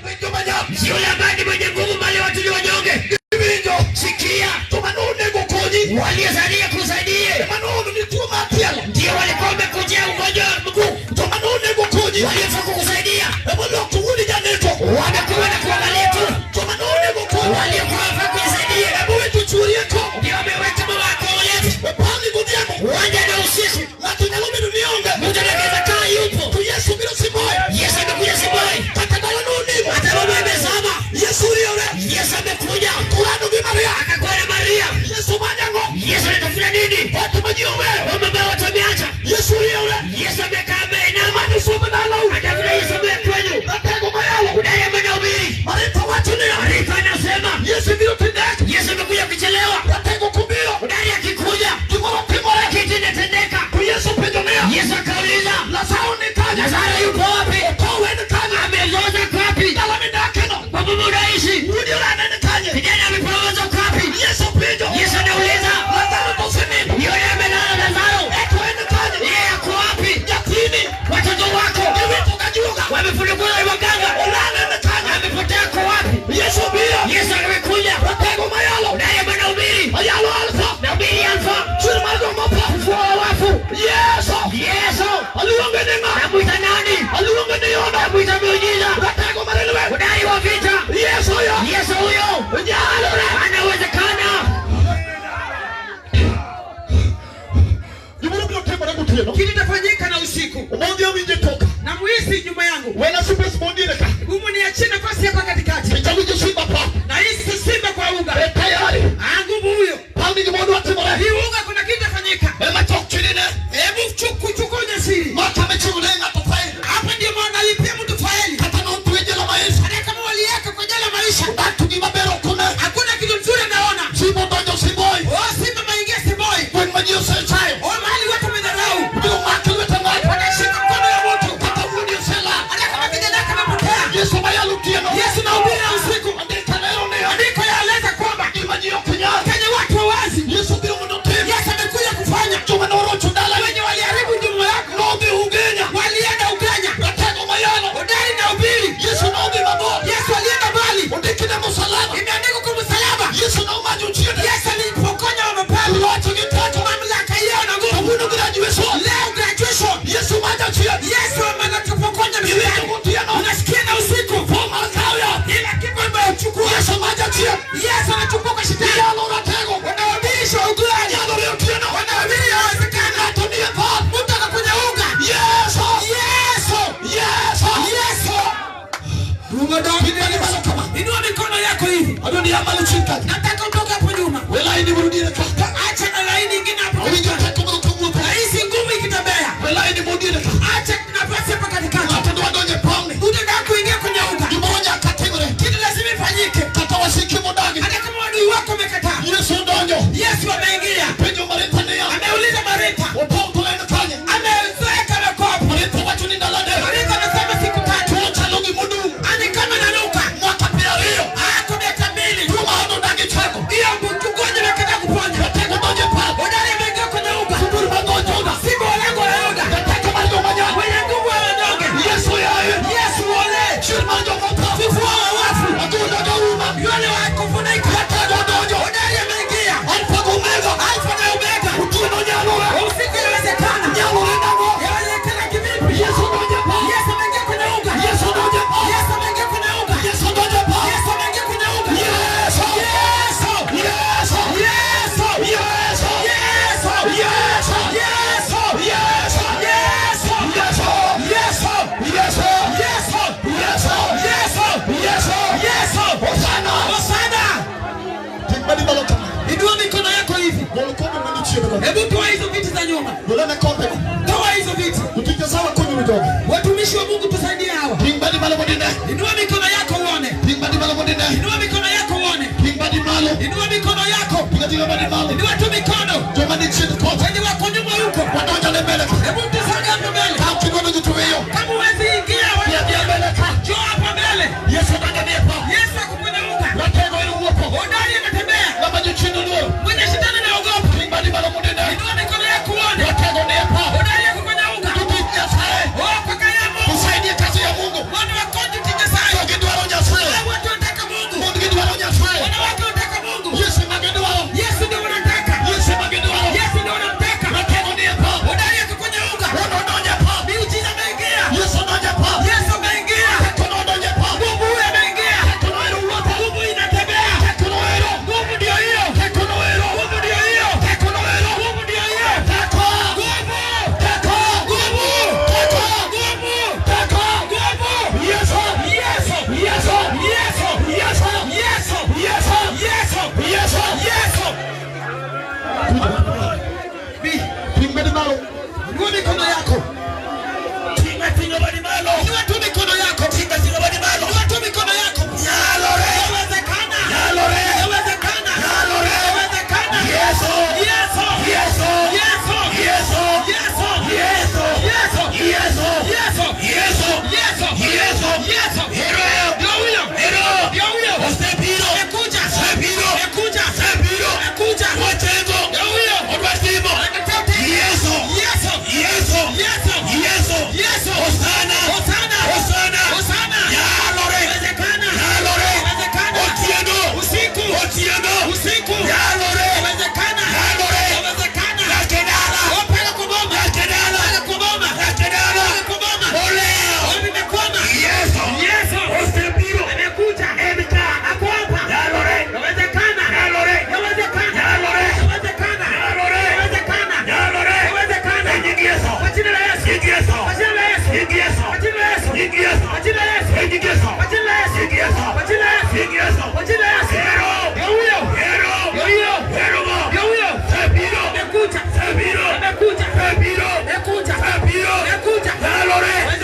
Winjo manyap. Yule ambaye ni mwenye nguvu mali watu ni wanyonge. Iwinjo. Sikia, Joma nonego konyi. waliosalia kusaidie Ema noono ni tuo mar tielo. ndio walikuwa wamekujia ugonjwa wa mguu, Joma nonego konyi. waliofaa kukusaidia Ema lok to wuodi janeko. wamekuwa na kuangalia tu, Joma nonego konyi. waliokuwa wafaa kunisaidia Ema wito chuori e tho. ndio wameweka mama wako Goliathi E pangni godhiambo. uwanja na usiku. Ng'ato nyalo bedo ni onge. Mtu anaweza kaa yupo. To Yesu biro Simoi. Yesu amekuja Simoi, Kata ndalo nonigo. hata mama imezama. Yesu riewre. Yesu amekuja Kurado gi Maria. akakuwa na Maria. Yesu manyango. Yesu anatafuta nini? Watu ma ji oweyo. Wamama ambao watu wameacha. Yesu riewre. Yesu amekaa ameinama, Manyo sombe dalau. atafuta Yesu ambaye kwenu Ratego mayalo. udai ambaye anahubiri. Maritha wacho niya. Maritha anasema Yesu biro tindek. Yesu amekuja kuchelewa. Ratego kobiro. Udari akikuja Gimoro timore. kitu inatendeka. To Yesu penjo niya. Yesu akauliza, Lazaro ni kanye? Lazaro yupo wapi? Okowe ni kanye? Amezoza wapi? Dala midakeno. Kwa mume unaishi Wuodi orane ni kanye? kijana amepooza wapi? Yesu penjo. Yesu anauliza, Lazaro to osenindo. yule amelala Lazaro, Eto en kanye? yeye ako wapi? Nyathini. Watoto wako Giwito gajuoga. wamefunukuza na waganga, Olale ni kanye? amepotea kwa wapi? Yesu biro. Yesu amekuja, Ratego mayalo. naye mwanahubiri, Ayalo Alfa. nahubiri Alfa, Chier mar joma otho. ufufuo wa wafu. Yesu. Yesu Aluonge ni ng'a? namwita nani? Aluonge ni Yona. Namwita miujiza, Ratego mar lweny. udari wa vita. Yesu yo. Yesu huyo Nyalore. anawezekana. Gimoro biro timore gotieno. Kitu itafanyika na usiku. Omondi awinje toka. Na muhisi nyuma yangu. Wena space mondiere ka. Humu niachie nafasi hapa katikati. Ichawinjo simba pa. Na hisi simba kwa uga. E tayari. Ah, nguvu huyo. Pawni gima odwa timore. Hii uga kuna kitu itafanyika. Ema chok chini ne. Hebu chukua ujasiri. Ma kama ichiwo ne ng'ato fail. Hapa ndio maana alipia mtu faili. Kata notwe jela maisha. Hata kama waliweka kwa jela maisha. Odak to gima ber ok one. Hakuna kitu nzuri anaona. Simba odonjo Siboi. Oh, simba maingia Siboi. Gweng' ma ji osechayo. Oh, mahali watu wamedharau. Ibiro mak lwete ng'ato. Wanashika mkono ya mtu. Kata wuodi oselal. Hata kama kijana yake amepotea. Yesu mayalo otieno. Yesu nahubiri na usiku. Andika lero niya. Andiko yaeleza kwamba Gima ji ok nyal. kenye watu wawazi. Yesu biro mondo otim. Yesu amekuja kufanya. Joma norocho dalagi. Wenye waliharibu jumuiya yako Nodhi Ugenya. walienda Ugenya. Ratego mayalo. Hodari na ubiri. Yesu nodhi mabor. Yesu alienda mbali. Ondiki ne musalaba. Imeandikwa kwa msalaba. Yesu nomanyo chiende. Yesu alipokonya wa Loch gi teko. mamlaka yao na nguvu. Kawuono graduation. Leo graduation. Yesu manyo chien. Yesu ametupokonya Iwinjo mizani. gotieno. Unasikia na usiku. Fo mar kawo yath. Ila kifo amechukua. Yesu manyo chien. Yesu anachukua kwa shetani. Iyalo ratego. Wanahubiri ugali. Iyalo re otieno. Wanahubiri yawezekana. Ng'ato nie pap. Mtu akakunya unga. Yesu. Yesu. Yesu. Yesu. Ting'ani malo kama. Inua mikono yako hivi. Adwa ni aa malo chien kacha. Nataka utoke hapo nyuma. We laini mondo ka. Acha na laini ingine hapo. Awinjo teko moro kawuotho. Nahisi nguvu ikitembea. We laini modiere ka. Acha nafasi hapa katikati. Ng'ato dwa donjo e pawni. Unataka kuingia kwenye uga. Gimoro nyaka timre. Kitu lazima ifanyike. Kata wasiki modagi. Hata kama adui wako wamekataa. Yesu odonjo. Yesu ameingia. Penjo Maritha niya. Ameuliza Maritha. Opong' to en kanye? Amezeeka amekopa. Maritha wacho ni ndalo adek. Maritha anasema siku tatu. Tuo chalo gimodum. Ani kama nanuka. Mwaka piero ariyo. Ah, kwa miaka mbili. Tuo ma odagi chango. Hiyo mgonjwa amekataa kuponya. Ratego donjo e pap. Hodari ameingia kwenye uga. Sibuor mago Juda. Simba wa lango la Yuda. Jateko mar joma nyalo. Mwenye nguvu wa wanyonge. Yesu yaye. Yesu ole. Chier mar joma otho. Fufua wa wafu. Adhundo gauma. Yule wa kufunika. Ratego odonjo. Hodari ameingia. Alfa gi Omega. Alfa na Omega. Otieno nyalore. Usiku inawezekana. Nyalore nang'o? Yawezekana kivipi? Yesu odonjo e pap. Yesu ameingia kwenye uga. Yesu odonjo e pap. Yesu ameingia kwenye uga. Yesu odonjo e pap. Yesu ameingia kwenye uga. Yesu. Yesu. Yesu. Yesu. Yesu. Yesu. Yesu. Yesu. Yesu. Yesu. Yesu. Yesu. Yesu. Yesu. Yesu. Yesu. Yesu. Yesu. Hosana. Hosana. Ting' badi malo kama. Inua mikono yako hivi. Gol kombe manichien go. Hebu toa hizo viti za nyuma. Golane kombe go. Toa hizo viti. Jotich Nyasaye wakonyuru jogi. Watumishi wa Mungu tusaidie hawa. Ting' badi malo mondo ine. Inua mikono yako uone. Ting' badi malo mondo ine. Inua mikono yako uone. Ting' badi malo. Inua mikono yako. Tinga tinga badi malo. Inua tu mikono. Joma nichien kocha. Wenye wako nyuma huko. Wadonjo ne mbele ka. Hebu tusonge hapo mbele. Kaw kidwaro ji to weyo. Kama huwezi ingia Bia wewe bia mbele ka. njoo hapa mbele. Yesu donjo ni e pap. Yesu akukunyauka. Ratego en wuotho. Hodari anatembea. Ng'ama jochien oluoro. Mwenye shetani anaogopa. Ting' badi malo mondo ine. Inua mikono yako uone. Ratego ni e pap. Hodari akukunyauka. Jotich Nyasaye. Oh, kwa kaya Mungu. Tusaidie kazi ya Mungu. Wana wakonjo tija sana. Jogi dwaro Nyasaye. Nakuja. Pe biro. Nakuja. Pe biro. Nakuja. Nyalore.